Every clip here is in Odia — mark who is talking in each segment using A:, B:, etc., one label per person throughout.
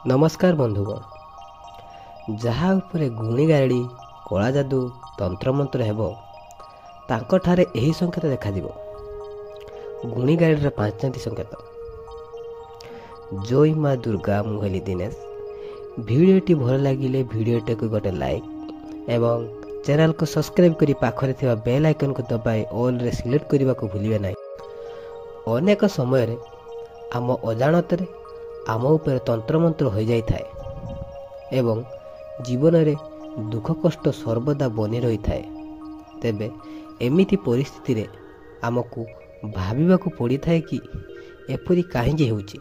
A: ନମସ୍କାର ବନ୍ଧୁଗଣ, ଯାହା ଉପରେ ଗୁଣିଗାରେଡ଼ି, କଳା ଯାଦୁ, ତନ୍ତ୍ରମନ୍ତ୍ର ହେବ ତାଙ୍କଠାରେ ଏହି ସଂକେତ ଦେଖାଯିବ। ଗୁଣିଗାରେଡ଼ିର 5ଟି ସଂକେତ। ଜୟ ମା ଦୁର୍ଗା। ମୁଁ ହେଲି ଦିନେଶ। ଭିଡ଼ିଓଟି ଭଲ ଲାଗିଲେ ଭିଡ଼ିଓଟିକୁ ଗୋଟେ ଲାଇକ୍ ଏବଂ ଚ୍ୟାନେଲକୁ ସବସ୍କ୍ରାଇବ୍ କରି ପାଖରେ ଥିବା ବେଲ୍ ଆଇକନ୍କୁ ଦବାଇ ଅଲ୍ରେ ସିଲେକ୍ଟ କରିବାକୁ ଭୁଲିବେ ନାହିଁ। ଅନେକ ସମୟରେ ଆମ ଅଜାଣତରେ ଆମ ଉପରେ ତନ୍ତ୍ରମନ୍ତ୍ର ହୋଇଯାଇଥାଏ ଏବଂ ଜୀବନରେ ଦୁଃଖ କଷ୍ଟ ସର୍ବଦା ବନି ରହିଥାଏ। ତେବେ ଏମିତି ପରିସ୍ଥିତିରେ ଆମକୁ ଭାବିବାକୁ ପଡ଼ିଥାଏ କି ଏପରି କାହିଁକି ହେଉଛି।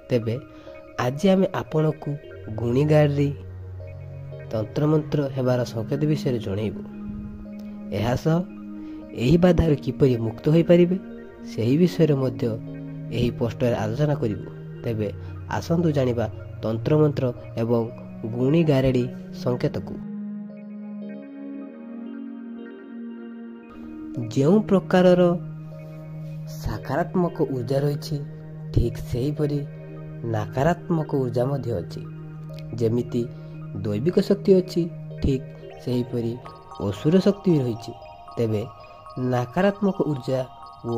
A: ତେବେ ଆଜି ଆମେ ଆପଣଙ୍କୁ ଗୁଣିଗାରେଡ଼ି, ତନ୍ତ୍ରମନ୍ତ୍ର ହେବାର ସଂକେତ ବିଷୟରେ ଜଣାଇବୁ। ଏହା ସହ ଏହି ବାଧାରୁ କିପରି ମୁକ୍ତ ହୋଇପାରିବେ ସେହି ବିଷୟରେ ମଧ୍ୟ ଏହି ପୋଷ୍ଟରେ ଆଲୋଚନା କରିବୁ। ତେବେ ଆସନ୍ତୁ ଜାଣିବା ତନ୍ତ୍ରମନ୍ତ୍ର ଏବଂ ଗୁଣିଗାରେଡ଼ି ସଂକେତକୁ। ଯେଉଁ ପ୍ରକାରର ସକାରାତ୍ମକ ଉର୍ଜା ରହିଛି, ଠିକ୍ ସେହିପରି ନକାରାତ୍ମକ ଉର୍ଜା ମଧ୍ୟ ଅଛି। ଯେମିତି ଦୈବିକ ଶକ୍ତି ଅଛି, ଠିକ୍ ସେହିପରି ଅସୁର ଶକ୍ତି ବି ରହିଛି। ତେବେ ନକାରାତ୍ମକ ଉର୍ଜା ଓ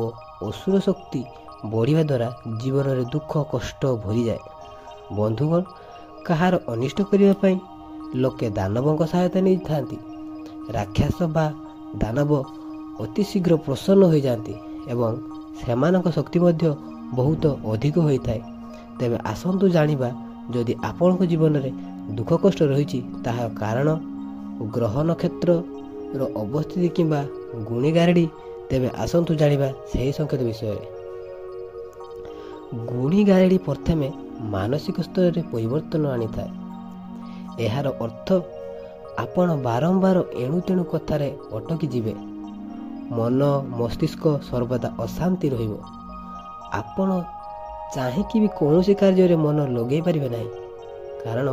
A: ଅସୁର ଶକ୍ତି ବଢ଼ିବା ଦ୍ୱାରା ଜୀବନରେ ଦୁଃଖ କଷ୍ଟ ଭରିଯାଏ। ବନ୍ଧୁଗଣ, କାହାର ଅନିଷ୍ଟ କରିବା ପାଇଁ ଲୋକେ ଦାନବଙ୍କ ସହାୟତା ନେଇଥାନ୍ତି। ରାକ୍ଷସ ବା ଦାନବ ଅତି ଶୀଘ୍ର ପ୍ରସନ୍ନ ହୋଇଯାଆନ୍ତି ଏବଂ ସେମାନଙ୍କ ଶକ୍ତି ମଧ୍ୟ ବହୁତ ଅଧିକ ହୋଇଥାଏ। ତେବେ ଆସନ୍ତୁ ଜାଣିବା, ଯଦି ଆପଣଙ୍କ ଜୀବନରେ ଦୁଃଖ କଷ୍ଟ ରହିଛି ତାହାର କାରଣ ଗ୍ରହ ନକ୍ଷତ୍ରର ଅବସ୍ଥିତି କିମ୍ବା ଗୁଣିଗାରେଡ଼ି। ତେବେ ଆସନ୍ତୁ ଜାଣିବା ସେହି ସଂକେତ ବିଷୟରେ। ଗୁଣିଗାରେଡ଼ି ପ୍ରଥମେ ମାନସିକ ସ୍ତରରେ ପରିବର୍ତ୍ତନ ଆଣିଥାଏ। ଏହାର ଅର୍ଥ ଆପଣ ବାରମ୍ବାର ଏଣୁ ତେଣୁ କଥାରେ ଅଟକି ଯିବେ। ମନ ମସ୍ତିଷ୍କ ସର୍ବଦା ଅଶାନ୍ତି ରହିବ। ଆପଣ ଚାହିଁକି ବି କୌଣସି କାର୍ଯ୍ୟରେ ମନ ଲଗାଇ ପାରିବେ ନାହିଁ। କାରଣ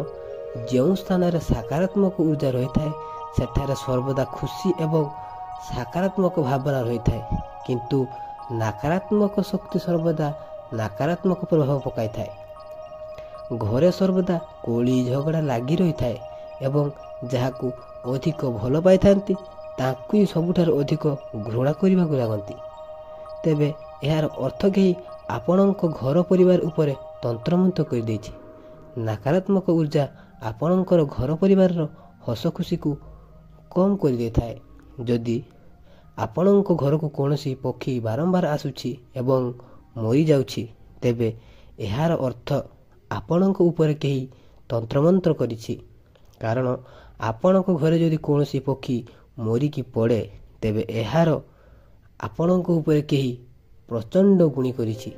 A: ଯେଉଁ ସ୍ଥାନରେ ସକାରାତ୍ମକ ଉର୍ଜା ରହିଥାଏ ସେଠାରେ ସର୍ବଦା ଖୁସି ଏବଂ ସକାରାତ୍ମକ ଭାବନା ରହିଥାଏ, କିନ୍ତୁ ନକାରାତ୍ମକ ଶକ୍ତି ସର୍ବଦା ନକାରାତ୍ମକ ପ୍ରଭାବ ପକାଇଥାଏ। ଘରେ ସର୍ବଦା କଳି ଝଗଡ଼ା ଲାଗି ରହିଥାଏ ଏବଂ ଯାହାକୁ ଅଧିକ ଭଲ ପାଇଥାନ୍ତି ତାଙ୍କୁ ହିଁ ସବୁଠାରୁ ଅଧିକ ଘୃଣା କରିବାକୁ ଲାଗନ୍ତି। ତେବେ ଏହାର ଅର୍ଥ କେହି ଆପଣଙ୍କ ଘର ପରିବାର ଉପରେ ତନ୍ତ୍ରମନ୍ତ୍ର କରିଦେଇଛି। ନକାରାତ୍ମକ ଉର୍ଜା ଆପଣଙ୍କର ଘର ପରିବାରର ହସ ଖୁସିକୁ କମ୍ କରିଦେଇଥାଏ। ଯଦି ଆପଣଙ୍କ ଘରକୁ କୌଣସି ପକ୍ଷୀ ବାରମ୍ବାର ଆସୁଛି ଏବଂ ମରିଯାଉଛି, ତେବେ ଏହାର ଅର୍ଥ ଆପଣଙ୍କ ଉପରେ କେହି ତନ୍ତ୍ରମନ୍ତ୍ର କରିଛି। କାରଣ ଆପଣଙ୍କ ଘରେ ଯଦି କୌଣସି ପକ୍ଷୀ ମରିକି ପଡ଼େ, ତେବେ ଏହାର ଆପଣଙ୍କ ଉପରେ କେହି ପ୍ରଚଣ୍ଡ ଗୁଣି କରିଛି।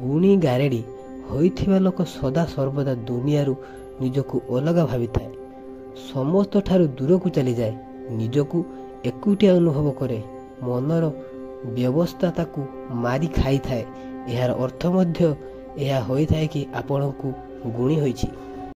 A: ଗୁଣି ଗାରେଡ଼ି ହୋଇଥିବା ଲୋକ ସଦା ସର୍ବଦା ଦୁନିଆରୁ ନିଜକୁ ଅଲଗା ଭାବିଥାଏ, ସମସ୍ତ ଠାରୁ ଦୂରକୁ ଚାଲିଯାଏ, ନିଜକୁ ଏକୁଟିଆ ଅନୁଭବ କରେ, ମନର ବ୍ୟବସ୍ଥା ତାକୁ ମାରି ଖାଇଥାଏ। ଏହାର ଅର୍ଥ ମଧ୍ୟ ଏହା ହୋଇଥାଏ କି ଆପଣଙ୍କୁ ଗୁଣି ହୋଇଛି।